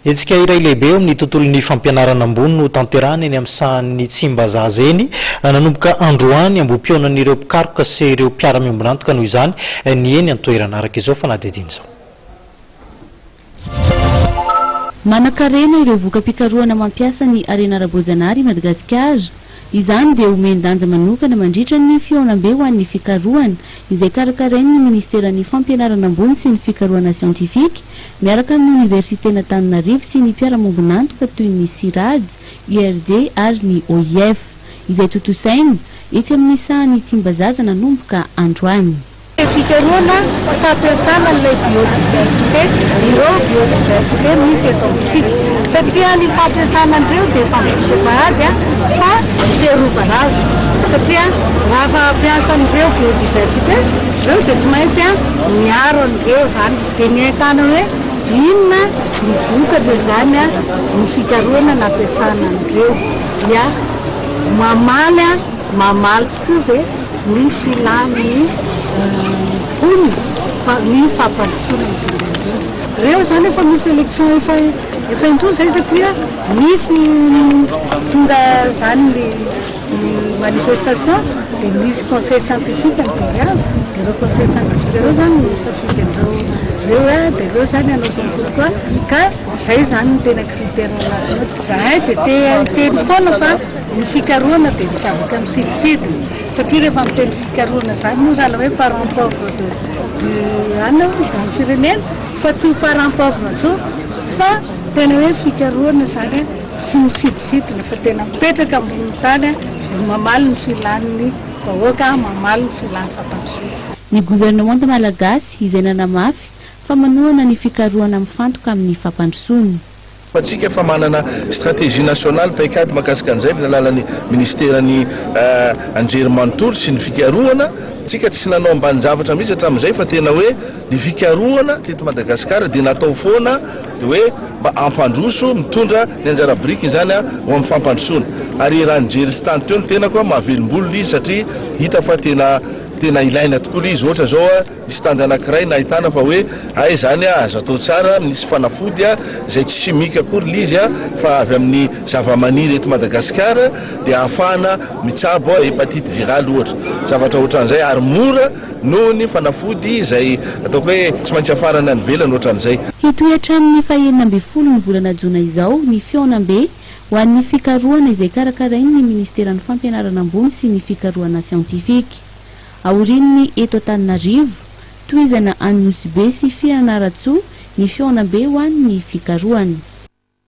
Hetsika iray lehibe eo amin'ny tontolon'ny fampianarana ambony no tanterahina eny amin'ny sahan'ny Tsimbazaza eny. Nanomboka androany, ambohipihaonan'ireo mpikaroka sy ireo mpiara-miombon'antoka noho izany ny eny an-toerana, araka izao fanadihadiana izao. Manankarena ireo voka-pikarohana mampiasa ny harena ara-boajanahary i Madagasikara. Izany dia omen-danja manokana mandritra ny fihaonambe ho an'ny fikarohana izay karakarain'ny Minisiteran'ny Fampianarana ambony sy ny fikarohana siantifika miaraka amin'ny Oniversiten'Antananarivo sy ny mpiara-mombon'antoka toy ny Cirad, IRD ary ny OIF izay tontosaina etsy amin'ny sahan'i Tsimbazaza nanomboka androany. Fikarohana fampiasana an'ilay biodiversité, ireo biodiversité misy eto amintsika. Satria ny fampiasana an'ireo dia efa midika sahady fa fiarovana azy. Satria raha fampiasa an'ireo biodiversité ireo dia tsy maintsy miaro an'ireo izany. Dia ny ahitana hoe inona ny vokatra izany ny fikarohana nampiasana an'ireo. Dia mamaly mamaly tokoa ve? ny filan'ny mponina fa ny fampandrosoana indrindra indrindra. Reo zany efa misy élection efa efa indroa zay satria misy tonga zany ny ny manifestation dia misy conseil scientifique nijery azy dia ireo conseil scientifique ireo zany no nisafidy an'ireo ireo hoe dia ireo zany hanao concours koa ka zay zany no tena critère ao anatiny ao. Zahay dia te hiteny foana fa ny fikarohana dia tsy zavatra misidinsidina satria rehefa miteny fikarohana izany moa sahala hoe parent pauvre de du an izany firenena fa tsy ho parent pauvre intsony fa tena hoe fikarohana izany tsy misidinsidina fa tena mipetraka ambonin'ny tany dia mamaly ny filan'ny vahoaka, mamaly ny filan'ny fampandrosoana. Ny governemanta malagasy izay nanamafy fa manohana ny fikarohana mifantoka amin'ny fampandrosoana. Antsika efa manana stratégie nationale, paikady mahakasika an'izay amin'ny alalan'ny ministeran'ny anjerimanontolo sy ny fikarohana. Tsika tsy nanao ambanin-javatra mihitsy hatramin'izay fa tena hoe ny fikarohana teto Madagasikara dia natao foana dia hoe mba hampandroso, mitondra ny anjara birikiny izany ho amin'ny fampandrosoana. Ary raha nijery stand teo ny tenako, mahavelom-bolo ilay izy satria hita fa tena tena ilaina tokoa ilay izy. Ohatra izao Nisy stand anankiray nahitana fa hoe hay izany azo atao tsara, misy fanafody izay tsy chimique akory ilay izy fa avy amin'ny zavamaniry eto Madagasikara dia ahafahana mitsabo hepatite virale ohatra, zavatra ohatran'izay ary mora noho ny fanafody izay ataoko hoe tsy maintsy hafarana any ivelany ohatran'izay. Hitohy hatramin'ny fahenina ambin'ny folo ny volana jona izao ny fihaonambe ho an'ny fikarohana izay karakarain'ny minisiteran'ny Fampianarana ambony sy ny fikarohana siantifika. Aorian'ny eto Antananarivo, tohizana any Nosy Be sy Fianarantsoa ny fihaonambe ho an'ny fikarohana.